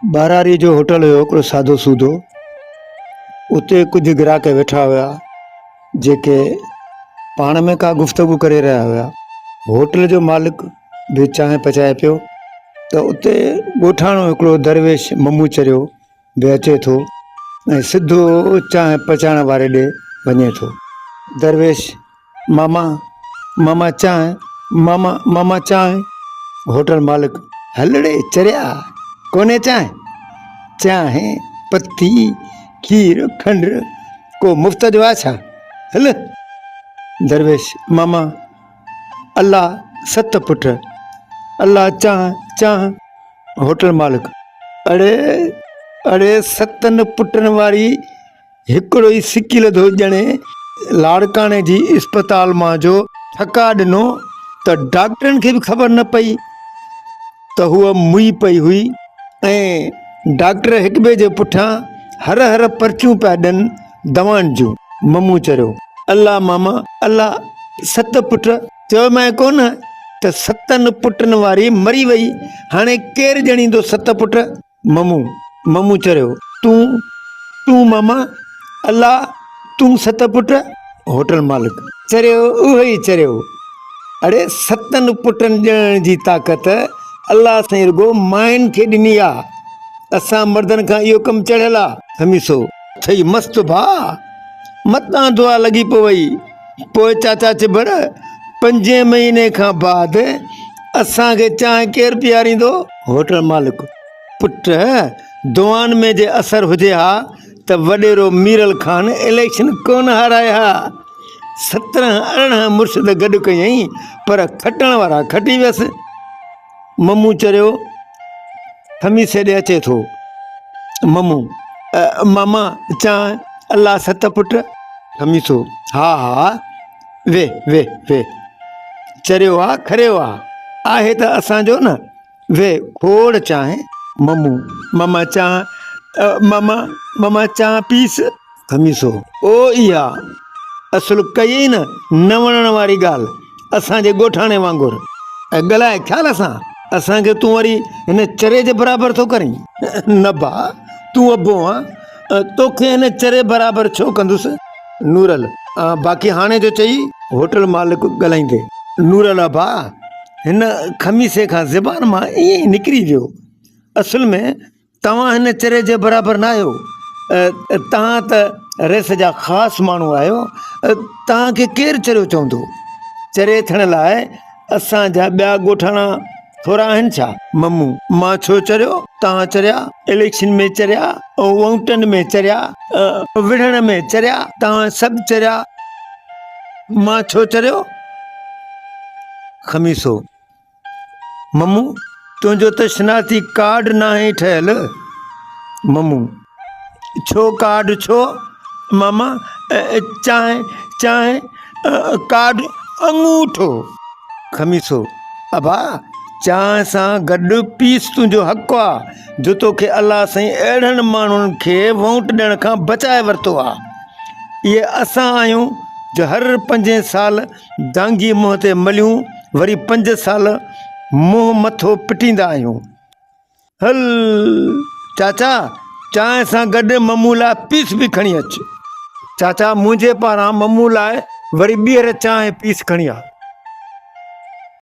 ٻهراڙيء جو هوٽل هيو هڪڙو سادو سودو. اتي ڪجهه گراهڪ ويٺا هيا، جيڪي پاڻ ۾ ڪا گفتگو ڪري رهيا هيا. هوٽل جو مالڪ به چانهه پچائي پيو ته اتي ڳوٺاڻو هڪڙو درويش ممو چريو به اچي ٿو ۽ سڌو چانهه پچائڻ واري ڏي وڃي ٿو. درويش، ماما، ماما چانهه، ماما، ماما چانهه. هوٽل مالڪ، هل ڙي چريا، ڪونهي چانهه؟ چانهه، پتي، کير، کنڊ ڪو مفت جو آهي ڇا؟ هل. درويش، ماما، الله ست پٽ، الله چانهه، چانهه. هوٽل مالڪ، اڙي، اڙي ستن پٽن واري هڪڙو ئي سڪي لڌو ڄڻي لاڙڪاڻي جي اسپتال مان جو ٺڪاء ڏنو ته ڊاڪٽرن کي به خبر نه پئي ته هوء موئي پئي هئي ۽ ڊاڪٽر هڪٻئي جي پٺيان هر هر پرچيون پيا ڏين دوائن جون. ممو چريو، الله ماما الله ست پٽ چيومانء ڪونه ته ستن پٽن واري مري وئي هاڻي ڪير ڄڻيندو ست پٽ؟ ممو، ممو چريو، تون، تون ماما، الله، تون ست پٽ؟ هوٽل مالڪ، چريو اهو ئي چريو، اڙي ستن پٽن ڄڻڻ جي طاقت الله سائين رڳو ماين کي ڏني آ، اسان مردن کان اهو ڪم چڙهيل آ. خميسو، ٿئي مست ڀاء، متان دعا لڳي پوئي. پوء چاچا چڀڙ، پنجين مهيني کان بعد اسان کي چانهه ڪير پياريندو؟ هوٽل مالڪ، پٽ، دعائن ۾ جي اثر هجي ها ته وڏيرو ميرل خان اليڪشن ڪونه هارائي ها. 17 18 مرشد گڏ ڪيائين پر کٽڻ وارا کٽي ويس. ممو چريو خميسي ڏي اچي ٿو. ممو، ماما چانهه، الله ست پٽ. خميسو، ها ها، ويهه ويهه ويهه. چريو آ کريو آ، آهي ته اسان جو نه. ويهه کوڙ چانهه. ممو، ماما چانهه، ماما ماما چانهه پيس. خميسو، او اها اصل ڪيئي نه نه وڻڻ واري ڳالهه، اسان جي ڳوٺاڻي وانگر. ۽ ڳالهاء خيال سان، اسان کي تون وري هن چري جي برابر ٿو ڪرين. نه ڀاء، تون ابو آن، توکي هن چري برابر ڇو ڪندس. نورل، باقي هاڻي جو چئي. هوٽل مالڪ ڳالهائيندي. نورل، ابا، هن خميسي کان زبان مان ائين ئي نڪري ويو. اصل ۾ توهان هن چري جي برابر ناهيو. توهان ته رئيس جا خاص ماڻهو آهيو. توهان کي ڪير چريو چوندو؟ چري ٿيڻ لاء اسان جا ٻيا ڳوٺاڻا ٿورا آهن ڇا؟ ممو، مان ڇو چريو؟ توهان چريا، اليڪشن ۾ چريا، ووٽن ۾ چريا، وڙهڻ ۾ چريا، توهان سڀ چريا، مان ڇو چريو؟ خميسو، ممو، تنهنجو ته شناختي ڪارڊ ناهي ٺهيل. ممو، ڇو ڪارڊ ڇو؟ ماما، چانهه چانهه ڪارڊ اڱوٺو. خميسو، ابا، چانهه سان گڏ پيس تنهنجو حق آ جو توکي الله سائين اهڙن ماڻهن کي وونٽ ڏيڻ کان بچائي ورتو آ. اهي اسان آهيون جو هر پنجين سال دانگي منهن تي مليون وري پنج سال منهن مٿو پٽيندا آهيون. هل چاچا چانهه سان گڏ ممو لاء پيس به کڻي اچ. چاچا منهنجي پاران ممو لاء وري ٻيهر چانهه پيس کڻي آ.